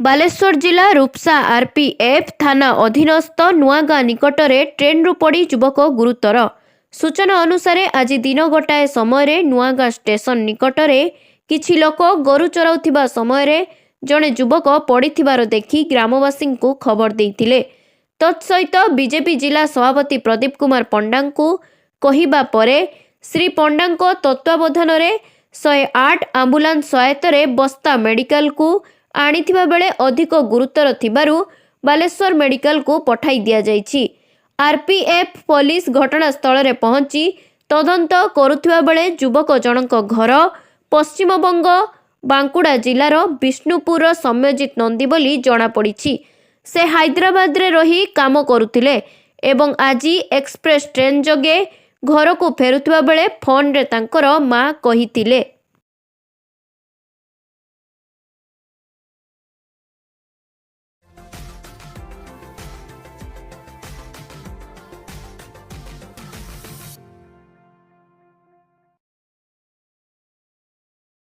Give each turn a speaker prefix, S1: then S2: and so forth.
S1: ବାଲେଶ୍ୱର ଜିଲ୍ଲା ରୂପସା ଆରପିଏଫ୍ ଥାନା ଅଧୀନସ୍ଥ ନୂଆଗାଁ ନିକଟରେ ଟ୍ରେନ୍ରୁ ପଡ଼ି ଯୁବକ ଗୁରୁତର। ସୂଚନା ଅନୁସାରେ, ଆଜି ଦିନ 1 ସମୟରେ ନୂଆଗାଁ ଷ୍ଟେସନ ନିକଟରେ କିଛି ଲୋକ ଗୋରୁ ଚରାଉଥିବା ସମୟରେ ଜଣେ ଯୁବକ ପଡ଼ିଥିବାର ଦେଖି ଗ୍ରାମବାସୀଙ୍କୁ ଖବର ଦେଇଥିଲେ। ତତ୍ସହିତ ବିଜେପି ଜିଲ୍ଲା ସଭାପତି ପ୍ରଦୀପ କୁମାର ପଣ୍ଡାଙ୍କୁ କହିବା ପରେ ଶ୍ରୀ ପଣ୍ଡାଙ୍କ ତତ୍ତ୍ୱାବଧାନରେ 108 ଆମ୍ବୁଲାନ୍ସ ସହାୟତାରେ ବସ୍ତା ମେଡିକାଲକୁ ଆଣିଥିବା ବେଳେ ଅଧିକ ଗୁରୁତର ଥିବାରୁ ବାଲେଶ୍ୱର ମେଡିକାଲକୁ ପଠାଇ ଦିଆଯାଇଛି। ଆରପିଏଫ୍ ପୋଲିସ ଘଟଣାସ୍ଥଳରେ ପହଞ୍ଚି ତଦନ୍ତ କରୁଥିବା ବେଳେ ଯୁବକ ଜଣଙ୍କ ଘର ପଶ୍ଚିମବଙ୍ଗ ବାଙ୍କୁଡ଼ା ଜିଲ୍ଲାର ବିଷ୍ଣୁପୁରର ସୌମ୍ୟଜିତ ନନ୍ଦୀ ବୋଲି ଜଣାପଡ଼ିଛି। ସେ ହାଇଦ୍ରାବାଦରେ ରହି କାମ କରୁଥିଲେ ଏବଂ ଆଜି ଏକ୍ସପ୍ରେସ୍ ଟ୍ରେନ୍ ଯୋଗେ ଘରକୁ ଫେରୁଥିବା ବେଳେ ଫୋନ୍ରେ ତାଙ୍କର ମା କହିଥିଲେ।